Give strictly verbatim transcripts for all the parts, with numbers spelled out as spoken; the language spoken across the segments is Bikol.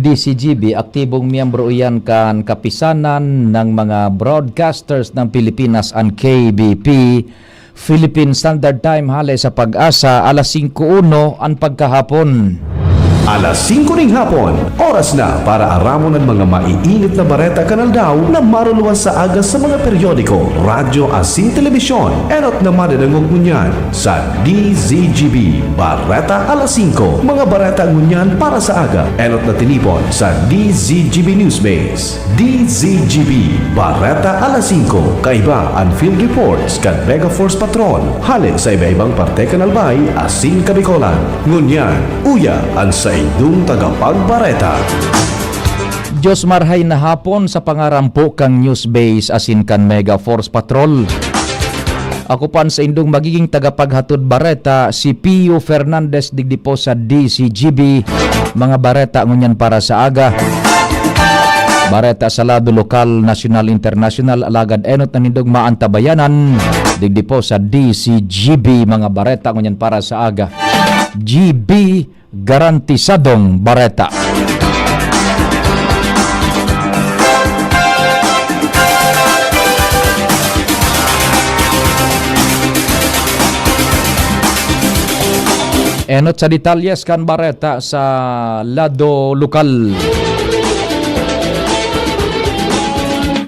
D C G B, aktibong miyembro iyan kan Kapisanan ng mga Broadcasters ng Pilipinas, an K B P, Philippine Standard Time, hale sa Pag-asa, alas singko uno an pagkahapon. Alas singko ning hapon, oras na para aramon an mga maiinit na bareta kan aldaw na maruluwas sa aga sa mga periodiko, radyo asin telebisyon. Enot na madadangog ngunyan sa D Z G B Bareta alas singko, mga bareta ngunyan para sa aga. Enot na tinipon sa D Z G B Newsbase. D Z G B Bareta alas singko, kaiba an field reports kan Mega Force Patrol, hale sa iba-ibang parte kan Albay asin Kabicolan. Ngunyan, uya an saindong tagapagbareta. Diyos marhay na hapon sa pangarampo kan Newsbase asin kan Mega Force Patrol. Ako pa an saindong magiging tagapaghatod bareta, si Pio Fernandez, digdi po sa D Z G B, mga bareta ngunyan para sa aga. Bareta sa lado lokal, nasyonal, internasyonal, alagad enot na nindong maantabayanan, digdi po sa D Z G B, mga bareta ngunyan para sa aga. G B, garantisadong bareta. Enot sa detalyes kan bareta sa lado lokal.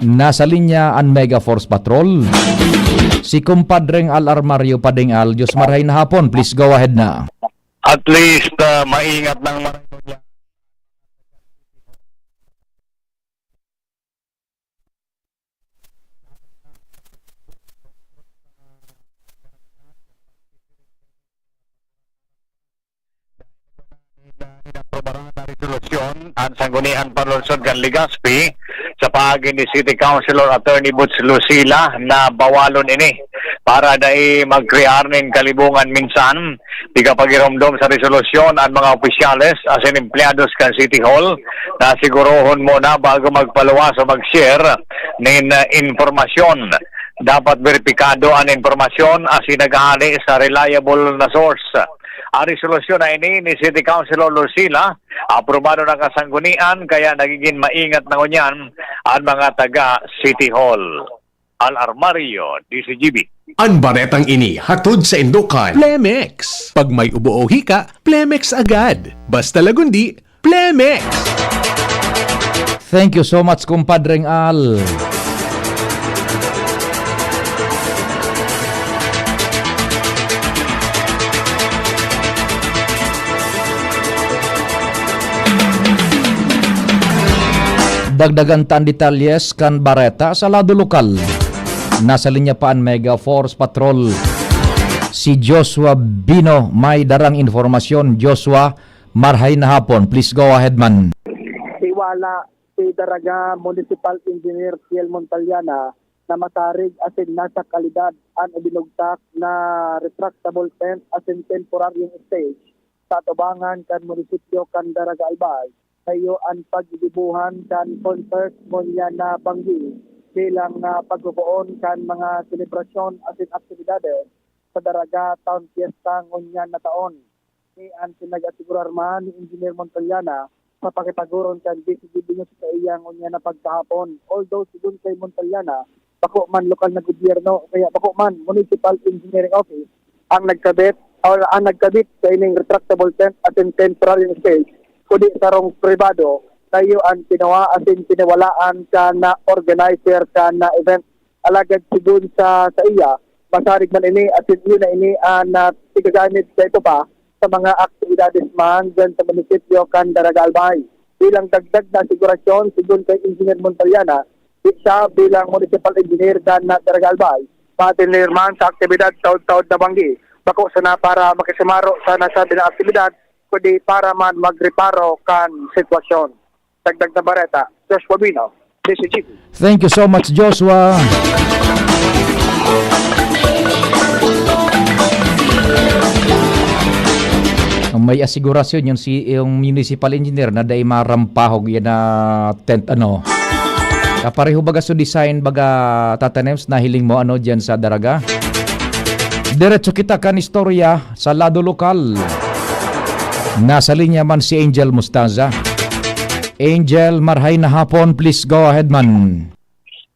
Nasa linya an Mega Force Patrol. Si Kumpadreng Al Armario Pading Al, Diyos marhay na hapon. Please go ahead na. At least, ah, maingat ng marayuya. Inaprobaran na resolusyon an Sangguniang Panlungsod kan Legazpi sa paagi ni City Councilor Attorney Boots Lucila na bawalon ini para dai magkrear nin kalibongan minsan. Di ka pagiromdom sa resolusyon an mga opisyales asin empleyados kan City Hall na sigurohon muna bago magpaluwas o mag-share nin, ah, impormasyon. Dapat beripikado an impormasyon asin naghahali sa reliable na source. Ang resolusyon na ini ni City Councilor Lucila, aprobado na kan Sanggunian, kaya nagigin maingat na ngunyan an mga taga City Hall. Al Armario, D Z G B. An baretang ini hatod saindo kan Plemex. Pag may ubo o hika, Plemex agad. Basta Lagundi, Plemex! Thank you so much, Kumpadreng Al. Dagdagan ta an detalyes kan bareta sa lado lokal. Nasa linya pa an Mega Force Patrol, si Joshua Bino. May darang impormasyon. Joshua, marhay na hapon. Please go ahead man. Hiwala si Daraga Municipal Engineer Kiel Montaliana na masarig asin nasa kalidad an ibinugtak na retractable tent asin temporaryong stage sa atubangan kan munisipyo kan Daraga Albay. Saiyo an paggigibohan kan concert ngunyan na banggi bilang, ah, pagpopoon kan mga selebrasyon asin aktibidades sa Daraga Town Fiesta ngunyan na taon. Ni an pinag-asigurar man ni Engineer Montaliana sa pakipag-orog kan D Z G B News sa iya ngunyan na pagkahapon. Although, sigon kay Montaliana, bako man lokal na gobyerno, kaya bako man Municipal Engineering Office ang nagkabit, o ang nagkabit sa ining retractable tent asin temporary stage, kundi sarong pribado, saiyo an kinuha asin piniwalaan kan, ah, organizer kan, ah, event. Alagad sigon sa saiya, masarig man ini asin iyo na ini an, ah, igagamit sa iba pa sa mga aktibidades man dyan sa munisipyo kan Daraga Albay. Bilang dagdag na asigurasyon, sigon kay Engineer Montaliana, di siya bilang municipal engineer kan Daraga Albay, maatender man sa aktibidad taod-taod na banggi. Bako sana para makisimaro sa nasabi na aktibidad, kundi para man magreparo kan sitwasyon. Dagdag na bareta, Joshua Bino, D Z G B. Thank you so much, Joshua. Ang may asigurasyon yun si, yung municipal engineer na dai marampahog yan na tent, ano. Kapareho baga sa design, baga tatanems na hiling mo, ano, dyan sa Daraga. Diretso kita kan istorya sa lado lokal. Nasa linya man si Angel Mostaza. Angel, marhay na hapon. Please go ahead man.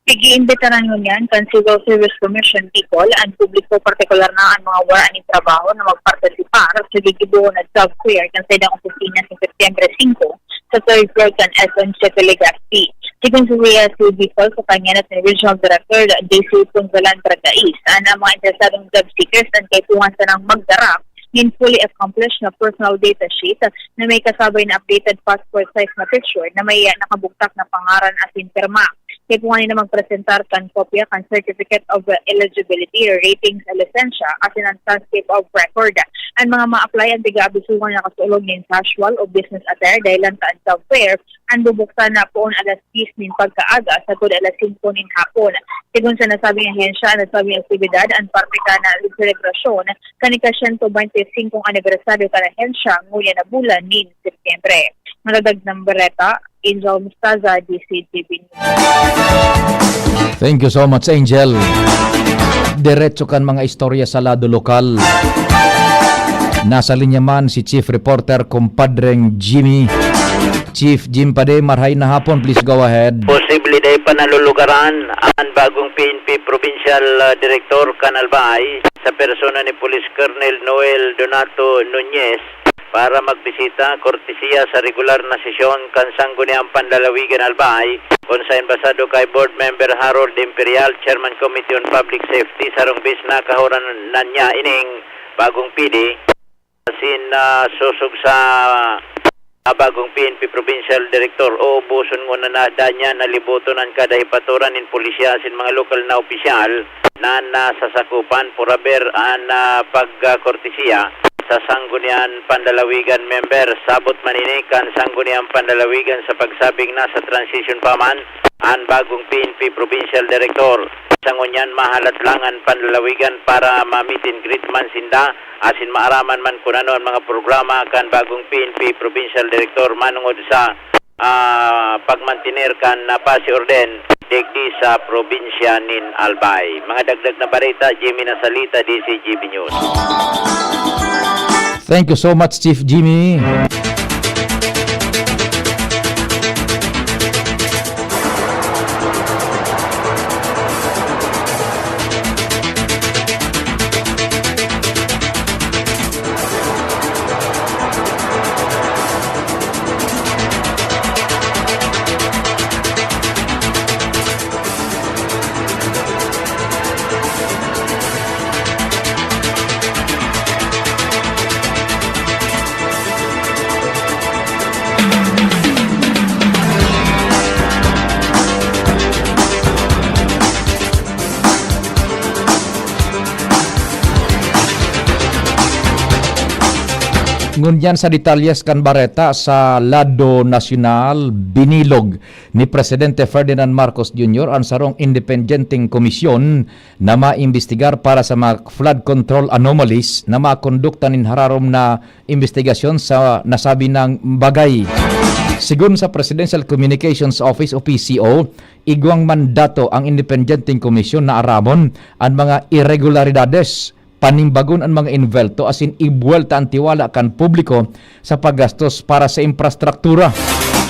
Pag-iimbitaran ngunyan kan Civil Service Commission Bicol an publiko, partikular na an mga wara nin trabaho, na magpartisipar sa gigibohon na job fair kan saindang opisina sa Setyembre singko sa third floor kan S M City Legazpi. Sigon si C S C Bicol sa pangenot ni Regional Director D C Punzalan Bragais, an mga interesadong job seekers an kaipuhan sanang magdara nin fully accomplished na personal data sheet na may kasabay na updated passport size na picture na may nakabugtak na pangaran asin pirma. Kaipuhan ninda magpresentar kan kopya kan Certificate of Eligibility, Ratings, Lisensya, asin an Transcript of Record. An mga ma-apply an taga-abisuhan na kasuolog nin casual o business attire, dahelan ta an job fair an bubuksan na poon alas diyes nin pagkaaga sagkod alas singko nin hapon. Sigon sa nasabing ahensya, an nasabing aktibidad an parte kan selebrasyon kan ika-siyento bente singkong anibersaryo kan ahensya ngunyan na bulan nin Setyembre. Nadagdag na bareta, Angel Mostaza, D C T V News. Thank you so much, Angel. Diretso kan mga istorya sa lado lokal. Nasa linya man si Chief Reporter, Kumpadreng Jimmy. Chief Jim Pade, marhay na hapon. Please go ahead. Posible dai pa nalulugaran an bagong P N P Provincial, ah, Director kan Albay sa persona ni Police Colonel Noel Donato Nunez para magbisita kortesiya sa regular na sesyon kan Sangguniang Panlalawigan Albay, kun saen basado kay Board Member Harold Imperial, Chairman Committee on Public Safety, sarong bis na kahoran na niya ining bagong P D. Asin, ah, sosog sa, ah, bagong P N P Provincial Director, uubuson ngona na danyan na liboton an kada hepatoran nin pulisya asin mga lokal na opisyal na nasasakupan por haber an, ah, pagkortesiya sa Sangguniang Panlalawigan member. Sabot man ini kan Sangguniang Panlalawigan sa pagsabing nasa transition pa man an bagong P N P Provincial Director. Sa ngunyan, mahalat lang an panlalawigan para ma-meet and greet man sinda asin maaraman man kun ano an mga programa kan bagong P N P Provincial Director manongod sa, ah, pagmantener kan, ah, paz y orden digdi sa probinsya nin Albay. Mga dagdag na bareta, Jimmy Nasalita, D C G B News. Thank you so much, Chief Jimmy. Ngunyan sa detalyes kan bareta sa lado nasyonal, binilog ni Presidente Ferdinand Marcos Junior an sarong independenteng komisyon na maimbestigar para sa mga flood control anomalies na makondukta nin hararom na imbestigasyon sa nasabi nang bagay. Sigon sa Presidential Communications Office o P C O, igwang mandato ang independenteng komisyon na aramon an mga irregularidades, panimbagon an mga inbwelto asin ibuwelta an tiwala kan publiko sa paggastos para sa infrastruktura.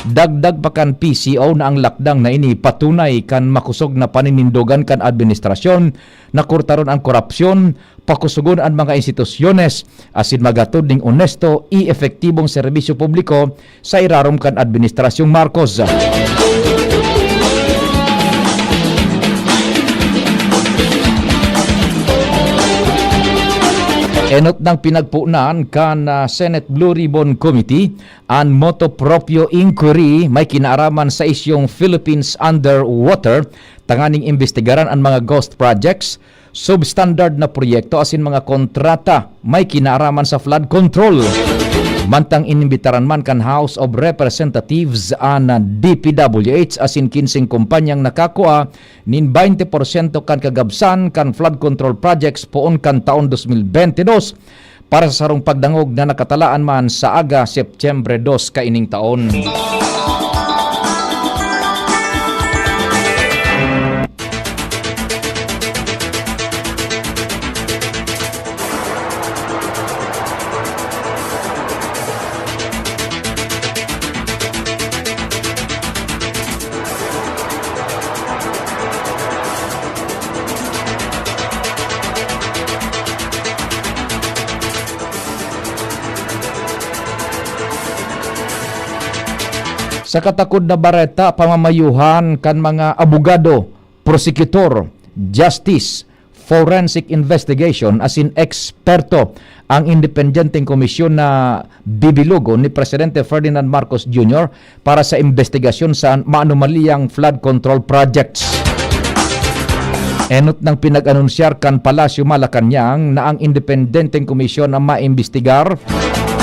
Dagdag pa kan P C O na ang lakdang na ini patunay kan makosog na paninindogan kan administrasyon, na kurtaron an korapsyon, pakosogon an mga institusyones, asin maghatod nin onesto i epektibong serbisyo publiko sa irarom kan Administrasyong Marcos. Enot nang pinagponan kan, ah, Senate Blue Ribbon Committee an motu proprio inquiry may kinaaraman sa isyung Philippines Underwater, tanganing imbestigaran an mga ghost projects, substandard na proyekto asin mga kontrata may kinaaraman sa flood control. Mantang inimbitaran man kan House of Representatives an D P W H asin kinseng kompanyang nakakua nin baynte porsyento kan kagabsan kan flood control projects poon kan taon dos mil bente dos para sa sarong pagdangog na nakatalaan man sa aga Setyembre dos kaining taon. Sa katakod na bareta, pamamayuhan kan mga abogado, prosecutor, justice, forensic investigation asin eksperto ang independenteng komisyon na bibilogon ni Presidente Ferdinand Marcos Junior para sa imbestigasyon sa maanomaliyang flood control projects. Enot nang pinag-anunsyar kan Palasyo Malacañang na ang independenteng komisyon ang maimbestigar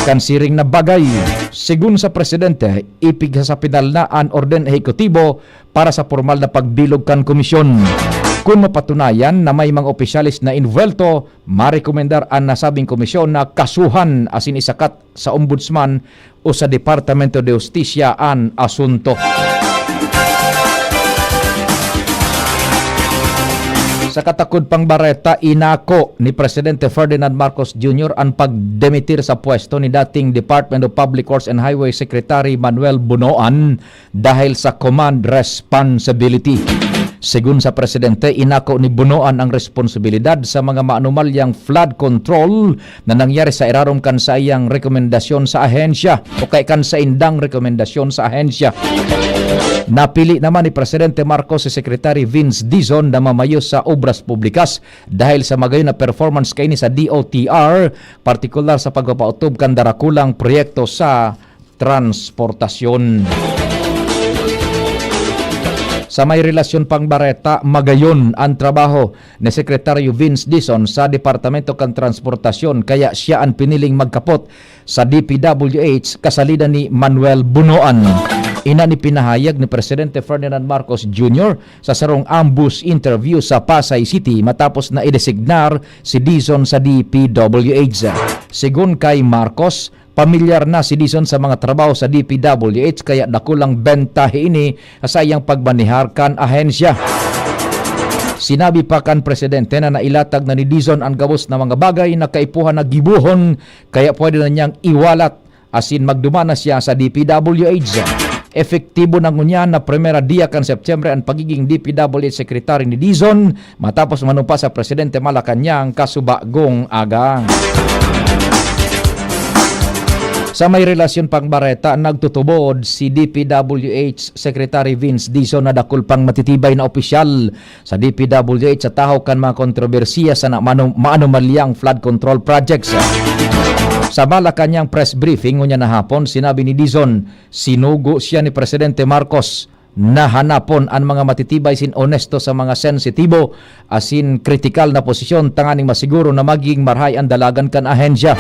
kan siring na bagay. Segun sa presidente, ipigsasapi na an orden ehekutibo para sa pormal na pagbilog kan komisyon. Kun mapatunayan na may mga opisyales na invuelto, marekomendar an nasabing komisyon na kasuhan asin isakat sa Ombudsman o sa Departamento de Hustisya an asunto. Sa katakod pang bareta, inako ni Presidente Ferdinand Marcos Junior an pagdemitir sa pwesto ni dating Department of Public Works and Highway Secretary Manuel Bonoan dahil sa command responsibility. Segun sa presidente, inako ni Bonoan ang responsibilidad sa mga maanomalyang flood control na nangyari sa irarom kan saiyang rekomendasyon sa ahensya o kay kan saindang rekomendasyon sa ahensya. Napili naman ni Presidente Marcos si Secretary Vince Dizon na mamayo sa Obras Publikas dahil sa magayon na performance kaini sa D O T R, partikular sa pagpapaotob kan darakulang proyekto sa transportasyon. Sa may relasyon pang bareta, magayon an trabaho ni Sekretaryo Vince Dizon sa Departamento kan Transportasyon, kaya siya an piniling magkapot sa D P W H kasalida ni Manuel Bonoan. Ina ni pinahayag ni Presidente Ferdinand Marcos Junior sa sarong ambush interview sa Pasay City matapos na idesignar si Dizon sa D P W H. Segun kay Marcos, pamilyar na si Dizon sa mga trabaho sa D P W H kaya dakulang bentahe ini sa iyang pagmanehar kan ahensya. Sinabi pa kan presidente na nailatag na ni Dizon an gabos na mga bagay na kaipuhan na gibohon, kaya pwede na niyang iwalat asin magduman na siya sa D P W H. Epektibo na ngunyan na primera dia kan Setyembre an pagiging D P W H secretary ni Dizon matapos manumpa sa Presidente Malacañang kasubagong aga. Sa may relasyon pang bareta, nagtutubod si D P W H Secretary Vince Dizon na dakul pang matitibay na opisyal sa D P W H sa tahaw kan mga kontrobersiya sa na-, mano-, maanomalyang flood control projects. Sa Malacañang press briefing ngunyan na hapon, sinabi ni Dizon, sinugo siya ni Presidente Marcos na hanapon an mga matitibay asin onesto sa mga sensitibo asin kritikal na posisyon tanganing masiguro na magiging marahay an dalagan kan ahensya.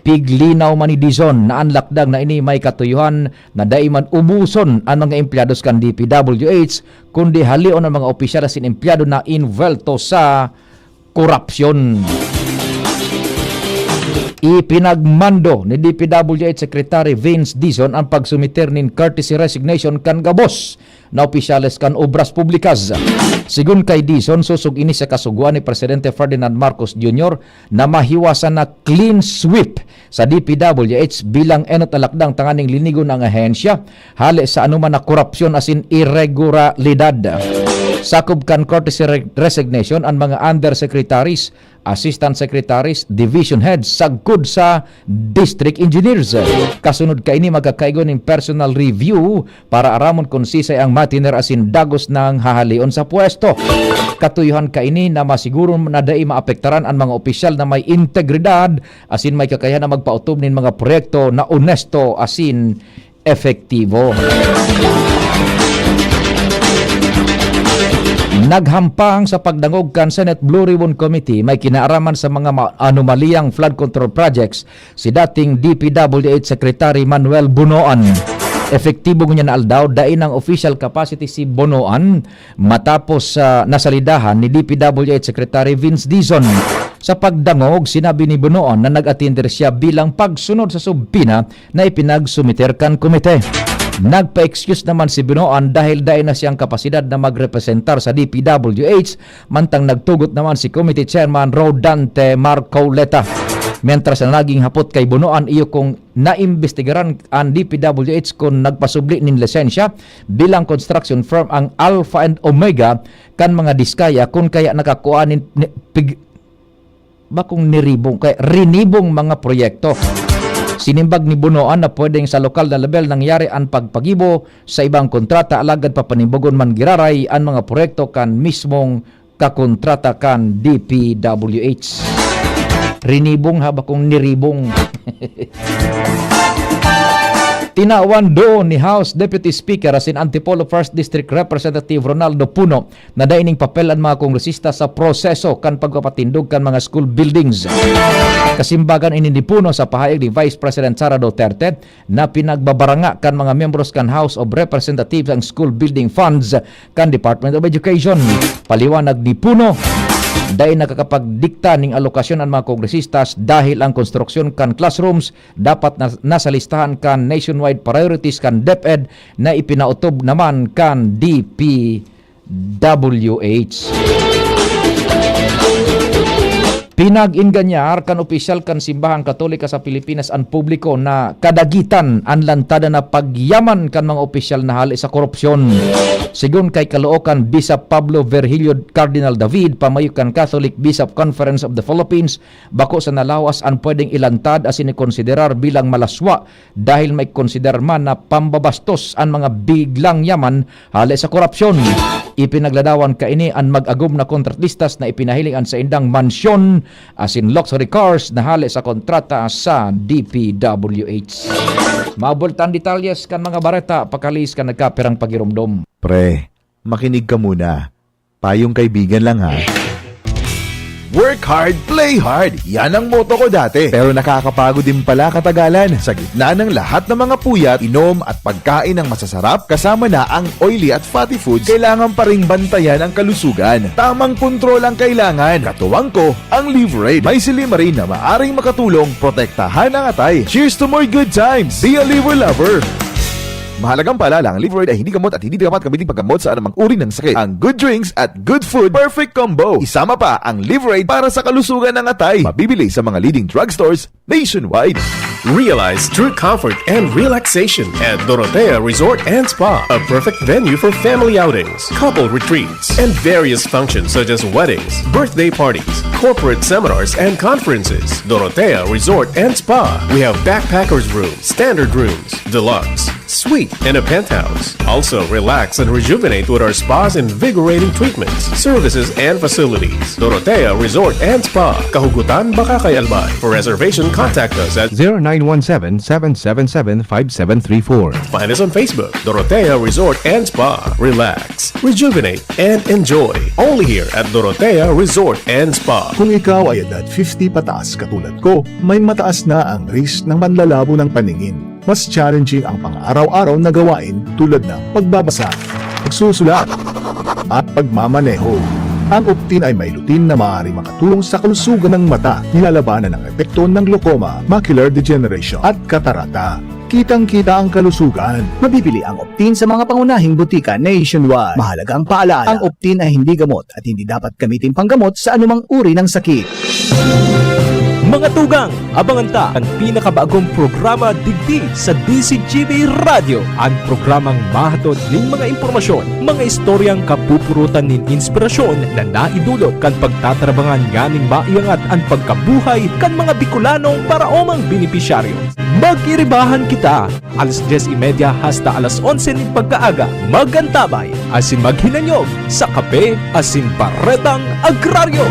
Piglinaw man ni Dizon na an lakdang na ini may katuyohan na dai man ubuson an mga empleyados kan D P W H, kundi halion an mga opisyal asin empleyado na invuelto sa korapsyon. Ipinagmando ni D P W H Secretary Vince Dizon ang pagsumiter nin courtesy resignation kan gabos na opisyales kan Obras Publikas. Segun kay Dizon, sosog ini sa kasugoan ni Presidente Ferdinand Marcos Junior na mahiwasan na clean sweep sa D P W H bilang enot na lakdang tanganing linigon ang ahensya hale sa anoman na korapsyon asin ireguralidad. Sakop kan courtesy re-, resignation an mga undersecretaries, assistant secretaries, division heads sagkod sa district engineers. Kasunod kaini, magkakaigo nin personal review para aramon kun sisay ang matiner asin dagos nang hahaleon sa pwesto. Katuyohan kaini na masiguro na dai maapektaran an mga opisyal na may integridad asin may kakayahan na magpaotob nin mga proyekto na onesto asin epektibo. Naghampang sa pagdangog kan Senate Blue Ribbon Committee may kinaaraman sa mga ma-, anomaliyang flood control projects si dating D P W H Secretary Manuel Bonoan. Epektibo ngunyan na aldaw, dai nang official capacity si Bonoan matapos sa nasalidahan ni D P W H Secretary Vince Dizon. Sa pagdangog, sinabi ni Bonoan na nag-atender siya bilang pagsunod sa subpina na ipinagsumiter kan komite. Nagpa-excuse naman si Bonoan dahil dai na siyang kapasidad na magrepresentar sa D P W H, mantang nagtugot naman si Committee Chairman Rodante Marcoleta. Mientras na naging hapot kay Bonoan iyo kung naimbestigaran an D P W H kun nagpasubli nin lisensya bilang construction firm ang Alpha and Omega kan mga Diskaya kun kaya nakakua nin, ni, pig-, bakong niribong, kaya rinibong mga proyekto. Sinimbag ni Bunoan na pwedeng sa lokal na lebel nangyari an pagpagibo sa ibang kontrata, alagad papanibogon man giraray an mga proyekto kan mismong kakontrata kan D P W H. Rinibong ha, bakong niribong. Tinawan do ni House Deputy Speaker asin Antipolo First District Representative Ronaldo Puno na dai ning papel an mga kongresista sa proseso kan pagpapatindog kan mga school buildings. Kasimbagan ini ni Puno sa pahayag ni Vice President Sara Duterte na pinagbabaranga kan mga miyembros kan House of Representatives ang school building funds kan Department of Education. Paliwanag ni Puno, dai nakakapagdikta ning alokasyon an mga kongresistas dahil ang konstruksyon kan classrooms dapat na, nasa listahan kan nationwide priorities kan DepEd na ipinaotob naman kan D P W H. Pinag-inganyar kan opisyal kan Simbahang Katolika sa Pilipinas an publiko na kadagitan an lantadan na pagyaman kan mga opisyal na hale sa korupsyon. Sigon kay Caloocan Bishop Pablo Virgilio Cardinal David, pamayo kan Catholic Bishop Conference of the Philippines, bako sana lawas an pwedeng ilantad asin ikonsiderar bilang malaswa dahil maikonsiderar man na pambabastos an mga biglang yaman hale sa korupsyon. Ipinagladawan kaini an mag-agom na kontratistas na ipinahiling an saindang mansyon asin luxury cars na hale sa kontrata sa D P W H. Mabultan detalyes kan mga bareta, pakalihis kan nagkapirang pagiromdom. Pre, makinig ka muna. Payong kaibigan lang, ha. Work hard, play hard. Yan ang motto ko dati. Pero nakakapagod din pala katagalan. Sa gitna ng lahat ng mga puyat, inom at pagkain ng masasarap, kasama na ang oily at fatty foods, kailangan pa ring bantayan ang kalusugan. Tamang kontrol ang kailangan. Katuwang ko, ang Liverade. May silymarin na maaring makatulong protektahan ang atay. Cheers to more good times! Be a Liver Lover! Mahalagang paalala, ang Liverade ay hindi gamot at hindi dapat gamitin paggamot sa anumang uri ng sakit. Ang good drinks at good food, perfect combo. Isama pa ang Liverade para sa kalusugan ng atay. Mabibili sa mga leading drugstores nationwide. Realize true comfort and relaxation at Dorotea Resort and Spa, a perfect venue for family outings, couple retreats, and various functions such as weddings, birthday parties, corporate seminars, and conferences. Dorotea Resort and Spa. We have backpackers room, standard rooms, deluxe, suite, and a penthouse. Also, relax and rejuvenate with our spa's invigorating treatments, services, and facilities. Dorotea Resort and Spa, Kahugutan, Bacacay, Albay. For reservation, contact us at zero nine one seven, seven seven seven, five seven three four. Find us on Facebook, Dorotea Resort and Spa. Relax, rejuvenate, and enjoy. Only here at Dorotea Resort and Spa. Kung ikaw ay edad fifty pataas katulad ko, may mataas na ang risk ng panlalabo ng paningin. Mas challenging ang pang-araw-araw na gawain tulad ng pagbabasa, pagsusulat, at pagmamaneho. Ang Optin ay may lutein na maaaring makatulong sa kalusugan ng mata, nilalabanan ang epekto ng glaucoma, macular degeneration, at katarata. Kitang-kita ang kalusugan. Mabibili ang Optin sa mga pangunahing butika nationwide. Mahalaga ang paalala, ang Optin ay hindi gamot at hindi dapat gamitin panggamot sa anumang uri ng sakit. Mga tugang, abangan ta an pinakabagong programa digdi sa D Z G B Radyo, an programang mahatod nin mga impormasyon, mga istoryang kapupurutan nin inspirasyon na naidulot kan pagtatarabangan nganing maiangat an pagkabuhay kan mga Bicolanong paraomang benepisyaryo. Mag-iribahan kita, alas dyes y media hasta alas onse nin pagkaaga. Mag-antabay asin maghinanyog sa Kape asin Baretang Agraryo.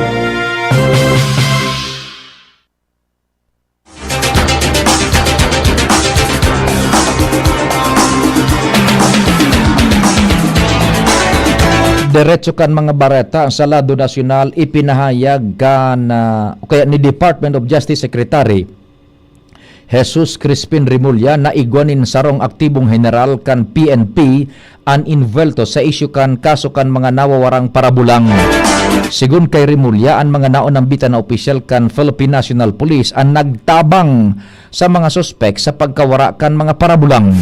Diretso kan mga bareta sa lado nasyonal, ipinahayag kan, ah, o kaya ni Department of Justice Secretary Jesus Crispin Remulla na igwa nin sarong aktibong heneral kan P N P an invuelto sa isyu kan kaso kan mga nawawarang parabulang. Sigon kay Remulla, an mga naunambitan na opisyal kan Philippine National Police an nagtabang sa mga suspek sa pagkawara kan mga parabulang.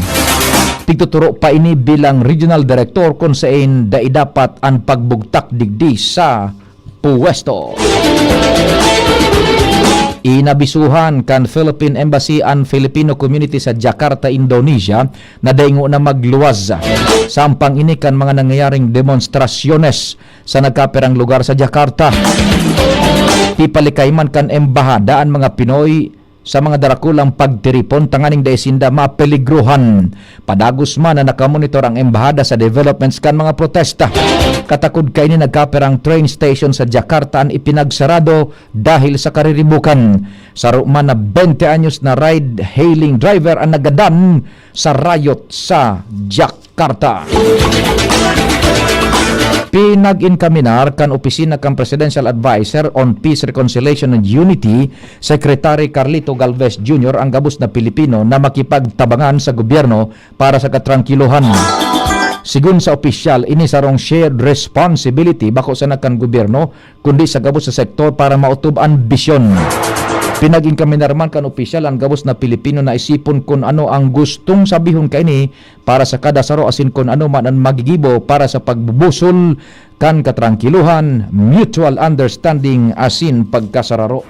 Pigtuturo pa ini bilang regional director kun sain dai dapat an pagbugtak digdi sa puwesto. Inabisuhan kan Philippine Embassy an Filipino community sa Jakarta, Indonesia, na daingo na magluwas. Sampang ini kan mga nangyayaring demonstrasyones sa nagkapirang lugar sa Jakarta. Pipalikay man kan embahada an mga Pinoy sa mga darakulang pagtiripon tanganing dai sinda mapeligrohan. Padagos man na nakamonitor ang embahada sa developments kan mga protesta. Katakod kaini, nagkaperang train station sa Jakarta an ipinagsarado dahil sa kariribukan. Saro man na bente anyos na ride-hailing driver ang nagadan sa riot sa Jakarta. Pinag-inkaminar kan opisina kan Presidential Adviser on Peace, Reconciliation and Unity, Secretary Carlito Galvez Junior, ang gabos na Pilipino na makipagtabangan sa gobyerno para sa katrangkilohan. Sigon sa opisyal, ini sarong shared responsibility, bako sana kan gobyerno, kundi sa gabos na sektor para maotob an bisyon. Pinag-inkaminar man kan opisyal ang gabos na Pilipino na isipon kun ano ang gustong sabihon kaini para sa kada saro asin kun ano man an magigibo para sa pagbubusol kan katrangkilohan, mutual understanding asin pagkasararo.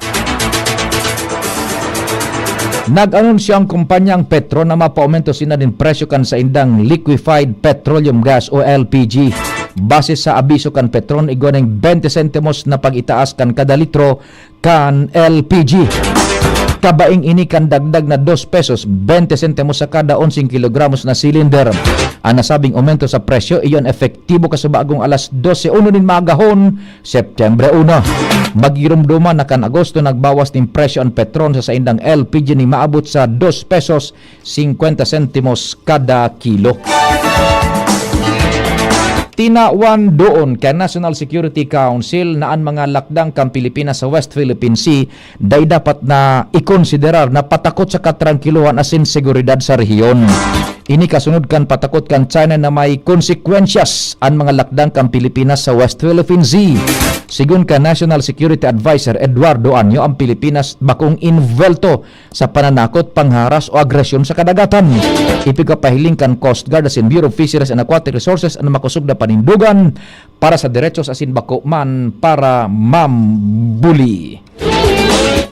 Nag-anunsyo ang kumpanyang Petron na mapaaumento sinda nin presyo kan saindang liquefied petroleum gas o L P G. Base sa abiso kan Petron, igwa ning bente sentimos na pag-itaas kan kada litro kan L P G. Kabaing ini kan dagdag na dos pesos, bente sentimos sa kada onseng kilogramos na cylinder. An nasabing aumento sa presyo, iyo an epektibo kasubagong alas dose uno nin maagahon, Septyembre uno. Magirumduman na kan Agosto nagbawas nin presyo an Petron sa saindang L P G nin maabot sa dos pesos singkwenta sentimos kada kilo. Tinawan doon kan National Security Council na an mga lakdang kan Pilipinas sa West Philippine Sea dai dapat na ikonsiderar na patakot sa katrangkilohan asin seguridad sa rehiyon. Ini kasunod kan patakot kan China na may konsekwensyas an mga lakdang kan Pilipinas sa West Philippine Sea. Sigon kan National Security Adviser Eduardo Año, ang Pilipinas bakong involto sa pananakot, pangharas o agresyon sa kadagatan. Ipikapahiling kan Coast Guard asin Bureau of Fisheries and Aquatic Resources an makosog na panindogan para sa derechos asin bako man para mambuli.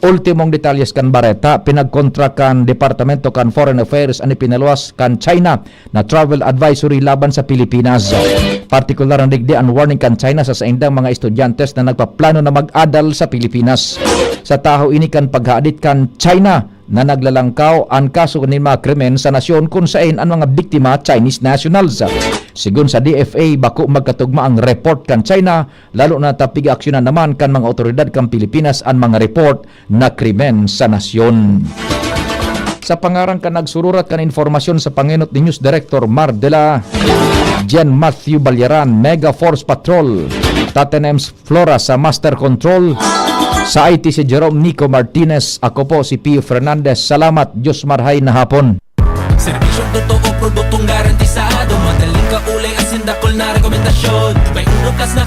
Ultimong detalyes kan bareta, pinagkontra kan Departamento kan Foreign Affairs an ipinaluwas kan China na travel advisory laban sa Pilipinas. Partikular na digdi an warning kan China sa saindang mga estudyantes na nagpaplano na mag-adal sa Pilipinas. Sa tahaw ini kan paghadit kan China na naglalangkaw an kaso nin mga krimen sa nasyon kun saen an mga biktima Chinese nationals. Sigon sa D F A, bako magkatugma ang report kan China, lalo na ta pig-aaksyonan naman kan mga otoridad kan Pilipinas an mga report na krimen sa nasyon. Sa pangaran kan nagsururat kan impormasyon sa pangenot ni News Director Mar de la Jen Matthew Balyaran, Mega Force Patrol, Tatenems Flora sa Master Control, sa I T si Jerome Nico Martinez, ako po si Pio Fernandez. Salamat, Diyos marhay na hapon. Serbisyong totoo, produktong garantisado, madaling kaulay, asin dakul na rekomendasyon. May uno plus na